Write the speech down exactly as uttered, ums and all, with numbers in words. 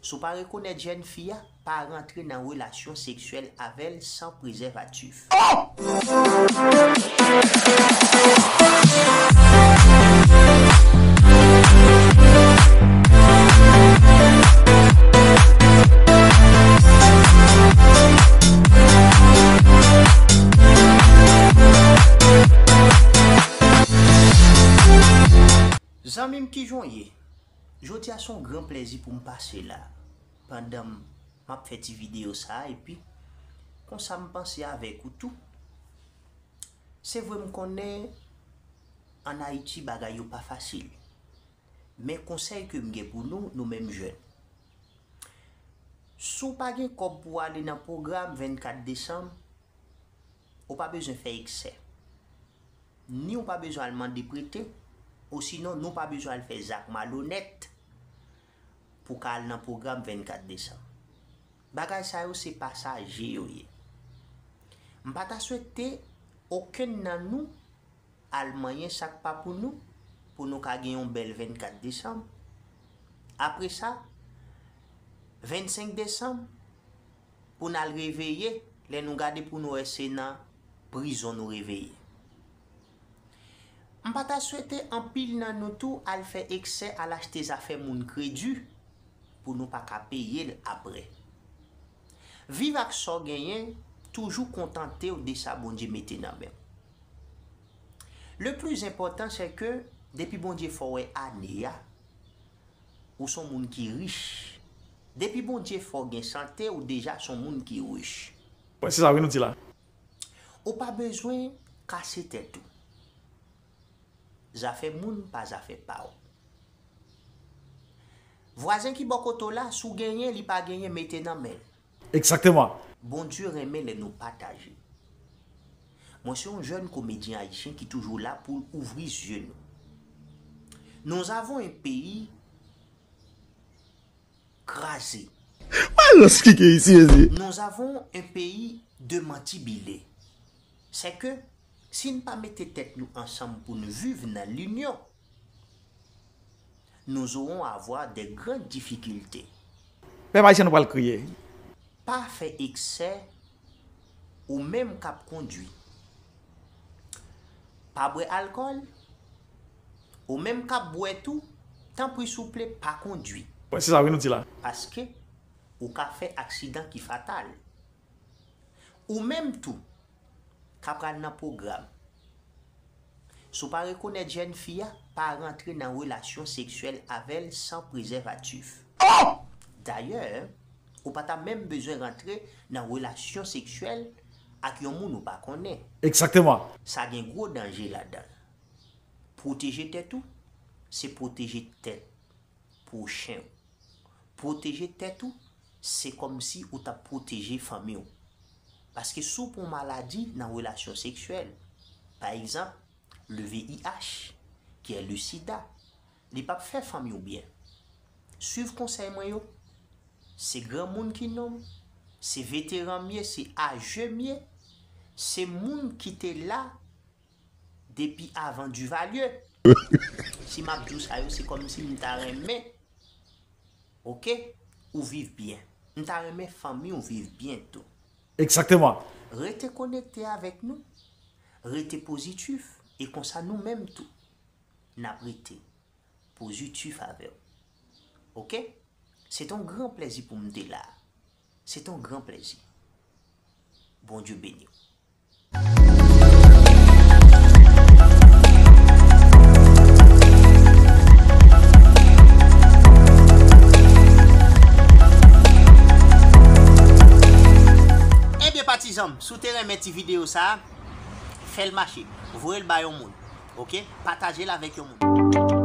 Si w pa rekonèt jèn fi a, pa rantre nan relasyon seksyèl avè l san prezèvatif. Zanmi m, kijan w ye? Jodi a se yon gran plèzi pou m pase la pandan m ap fè ti videyo sa a, epi konsa m panse avèk ou tou. Se vre, m konnen ann Ayiti bagay yo pa fasil, men konsèy ke m gen pou nou, nou menm jèn, si w pa gen kòb pou w ale nan pwogram vennkat desanm, ou pa bezwen fè eksè. Ni w pa bezwen al mande prete, osinon nou pa bezwen al fè zak malonèt pou ka al nan pwogram vennkat desanm. Bagay sa yo se pasaje yo ye. M pa ta swete okenn nan nou al manyen sa k pa pou nou, pou nou ka gen yon bèl vennkat desanm. Apre sa, vennsenk desanm, pou n al reveye, lè nou gade pou nou wè se nan prizon nou reveye. M pa ta swete anpil nan nou tou al fè eksè, al achte zafè moun kredi pou nou pa ka peye l apre. Viv ak sa w genyen, toujou kontante w de sa Bondye mete nan men w. Le pli enpòtan, se ke depi Bondye fè w wè ane a, ou se yon moun ki rich. Depi Bondye fè w gen sante, ou deja se yon moun ki rich. Wè, se sa wi nou di la. Ou pa bezwen kase tèt ou. Zafè moun pa zafè pa w. Vwazen ki bò kote w la, si w genyen, li pa genyen, mete nan men l. Egzakteman. Bondye renmen lè nou pataje. Mwen se yon jèn komedyen ayisyen ki toujou la pou l ouvri zye nou. Nous avons un pays crasé. Malans ki gen isi, Jezi. Nous avons un pays démantibilé. C'est que si n pa mete tèt nou ansanm pou n viv nan linyon, nous aurons à avoir des grandes difficultés. Pèp ayisyen, nou pral kriye. Pa fè eksè, ou menm k ap kondwi. Pa bwè alkòl, ou menm k ap bwè tou, tanpri souple pa kondwi. Wè, se sa wi nou di la. Paske ou ka fè aksidan ki fatal. Ou menm tou, ka pral nan pwogram. Si w pa rekonèt jèn fi a, pa rantre nan relasyon seksyèl avè l san prezèvatif. Dayè, ou pa ta menm bezwen rantre nan relasyon seksyèl ak yon moun ou pa konnen. Egzakteman. Sa gen gwo danje ladan l. Pwoteje tèt ou, se pwoteje tèt pwochen w. Pwoteje tèt ou, se kòmsi ou t ap pwoteje fanmi w. Paske si w pran maladi nan relasyon seksyèl, pa egzanp, le V I H, ki è le sida, li p ap fè fanmi w byen. Swiv konsèy mwen yo. Se granmoun ki nonm, se veteran m ye, se aje m ye, se moun ki te la depi avan Duvalier. Si m ap di w sa yo, se kòmsi m ta renmen, oke, ou viv byen. M ta renmen fanmi w viv byen tou. Egzakteman. Rete konekte avèk nou, rete pozitif, e konsa nou menm tou, n ap rete pozitif avè w. Oke? Se t on gran plèzi pou m te la. Se t on gran plèzi. Bondye beni w. Ebyen, patizan m, si w te renmen ti videyo sa a, fè l mache. Voye l ba yon moun. Oke? Pataje l avèk yon moun.